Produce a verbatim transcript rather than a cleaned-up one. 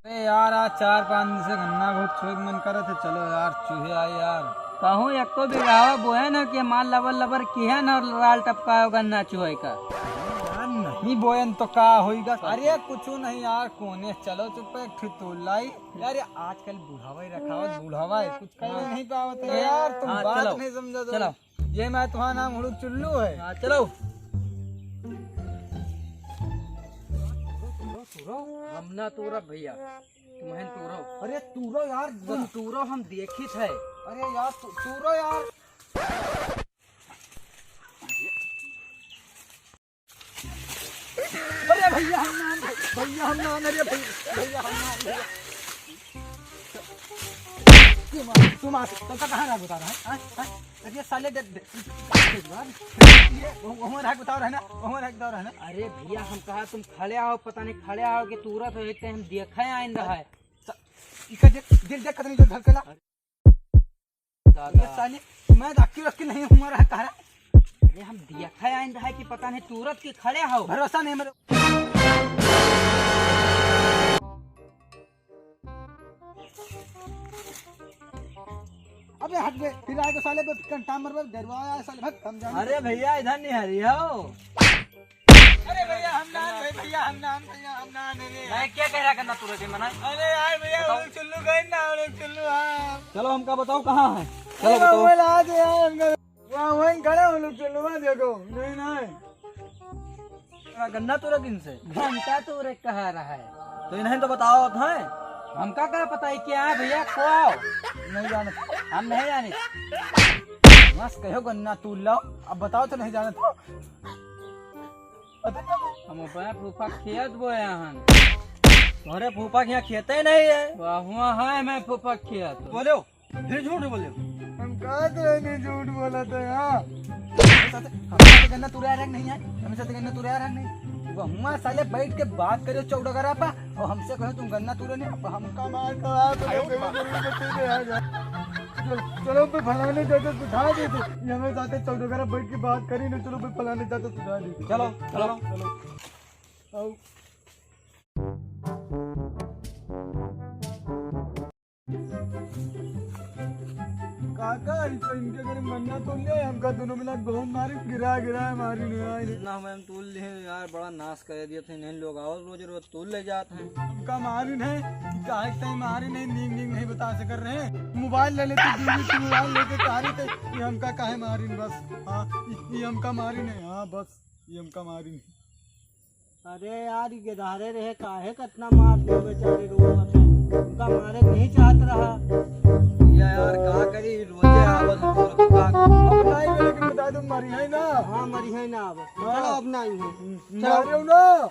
अरे यार, आज चार पाँच दिन से गन्ना बहुत चुहे के मन करत है। चलो यार, चूहे आए यार। कहूँ एको बिगहा बोहे न कि हमार लबर लबर किहे न लार टपकायो गन्ना चुहे का। यार, नहीं बोयन तो का होइगा? अरे कुछ नहीं यार, कोने चलो चुप, एक ठो तोड़ लाई। यार, ये आजकल बुढ़ावा ही रखावत, बुढ़ावा है, कुछ कह नहीं पावत है यार, तुम हाँ, बात चलो। नहीं समझो तो। चलो। ये मैं तुम्हारा नाम हुड़ुक चुल्लू है। हाँ, चलो। हम ना तोरब भैया, तुम्हें तोरो। अरे तूरो यार, तुम तूरो, हम देखित है। अरे यार, तू, तूरो यार। अरे भैया हम ना, भैया हम ना, अरे भैया, भैया हम ना, भैया। तू मार, तू मार, तुमका कहाँ राग उतारा है? हाँ? हाँ? अरे साले दे, दे, दे, वो, वो राग उतारा है ना, वो राग उतारा है ना। अरे भैया हम कहा तुम खड़े आओ, पता नहीं खड़े आओ कि तुरंत हो, एक हम देखा आइन रहा है। स-, इका देख, दिल देख कितनी जोर धड़केला। दादा। ये साले, मैं अक्की रक्की नहीं हुआ रहा तारा। अरे हम देखा आइन रहा है कि पता नहीं तुरंत के खड़े हो। भरोसा नहीं मेरे। अबे हट बे, फिर आए तो साले पे कंटा मरबे, डरवा आया साले, भाग, हम जाने। अरे भैया, इधर नहीं हरी हो। अरे भैया, हम ना, भैया, हम ना, भैया, हम ना, नहीं, नहीं। मैं क्या कह रहा करना तू रखे मना? अरे यार भैया, बताओ। हम लोग चुल्लू गए ना, हम लोग चुल्लू, हाँ। चलो, हमका बताओ कहाँ है? चलो, अरे बताओ। मोबाइल आ गया यार, हमका। वहाँ, वहीं खड़े हो लोग, चुल्लू, वहाँ देखो। नहीं, नहीं। गन्ना तोरे दिन से? घंटा तोरे कहा रहा है। तो इन्हें तो बताओ अब, हैं? हमका का पता है क्या है भैया, को आओ? नहीं जाने। हम नहीं जाने। बस कहो गन्ना तू लाओ, अब बताओ तो नहीं जाने तो। हम अपने फूफा खेत बोए हन। तोहरे फूफा के यहाँ खेते नहीं है। वाह, हुआ है मैं फूफा खेत। बोलो, फिर झूठ बोले। हम कहा तो है नहीं झूठ बोला था यहाँ। हमेशा तो, हमेशा तो गन्ना तुरे आ रहा नहीं है, हमेशा तो गन्ना तुरे आ रहा नहीं। वो हुआ साले बैठ के बात करे चौडगरा पा, और हमसे कहो तुम गन्ना तुरे नहीं, अब हमका मार तो आप चलो, चलो पे फलाने जगह सुझा दे दे। ये हमें जाते चौडगरा बैठ के बात करी ना, चलो पे फलाने जगह सुझा दे दे। चलो, चलो। चलो। आओ। काका, ई तो इनके घरे मन्ना तोड़ ले, हमका दोनों मिला बहुत मारी, गिरा, गिरा मारी नहीं आई। ना, हम तोड़ ले यार, बड़ा नाश कर दिया था इन्हें लोग, और रोज रोज तोड़ ले जाते हैं। हमका मारी नहीं, काहे ताई मारी नहीं, नीक नीक नहीं बता सकर रहे। मोबाइल ले लेते, बीवी से मोबाइल लेके तारी थे, ये हमका काहे मारी नहीं बस, हाँ, ये, ये हमका मारी नहीं, हाँ बस, ये हमका मारी नहीं। अरे यार, ई गेदहरे रहे, काहे कतना मार दियो बेचारे रोवत है। उनका मारे नहीं चाहत रहा। या यार, का करी, रोजे आवत है, का अब नहीं मिले कि बता दो, मरी है ना। हाँ, मरी है ना अब। हाँ। चलो, अब नहीं है। हम्म, चलो। मारियो ना।